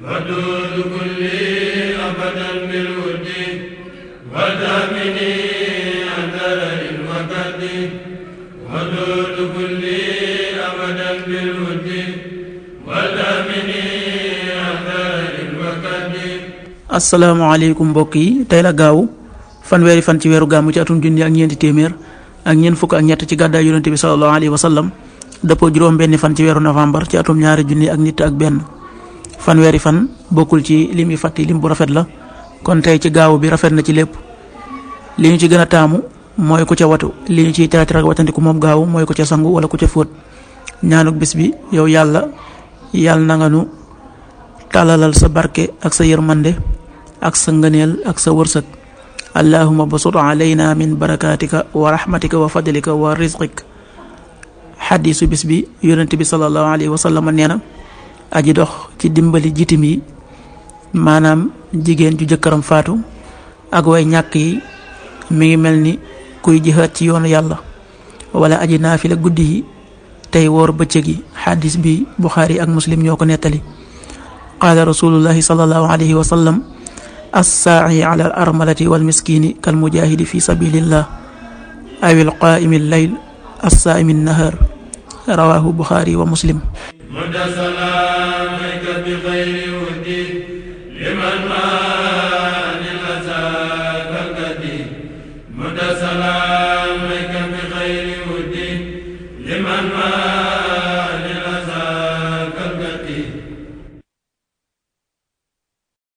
ودود كلي أبدا بالود ودامني عن درر وكد ودود كلي أبدا بالود ودامني عن درر وكد. asalaamaaleykum mbokk yi, tey la gaaw fanweeri fan ci weeru gàmmu ci atum junni ak ñeenti téeméer ak ñeent fukk ak ñett ci gàddaay yonent bi sallallahu alayhi wa sallam dëppoo juróom benni fan ci weeru novembre ci atum ñaari junni ak nit ak benn. fanweeri fan bokkul ci lim yi fàtti lim bu rafet la, kon tey ci gaaw bi rafet na ci lépp. li ñu ci gën a taamu mooy ku ca watu, li ñu ciy tere ak watandiku moom gaaw mooy ku ca sangu wala ku ca fóot. ñaanuk bis bi, yow yàlla na nga nu tàllalal sa barke ak sa yërmande ak sa ngëneel ak sa wërsëg. allahumma basut alayna min barakatika wa rahmatika wa fadlika wa rizqik. xadiisu bis bi, yonent bi sallallahu alayhi wa sallam nee na aji dox ci dimbali jitim yi, maanaam jigéen ju jëkkëram faatu ak way ñàkk yi, mi ngi mel ni kuy jihaat ci yoonu yàlla, wala aji naafila guddi yi tey woor bëccëg yi. xadis bi Buxaari ak Muslim ñoo ko nettali. qaala rasulullahi sallallahu alayhi wa sallam assaa'i ala al armalati wal miskini kal mujahidi fi sabilillah aw al qaa'imi al layl assaa'imi an nahar. rawahu Buxaari wa Muslim. مد سلامك بخير ودي لمن ما للأسى كالكدي مد سلامك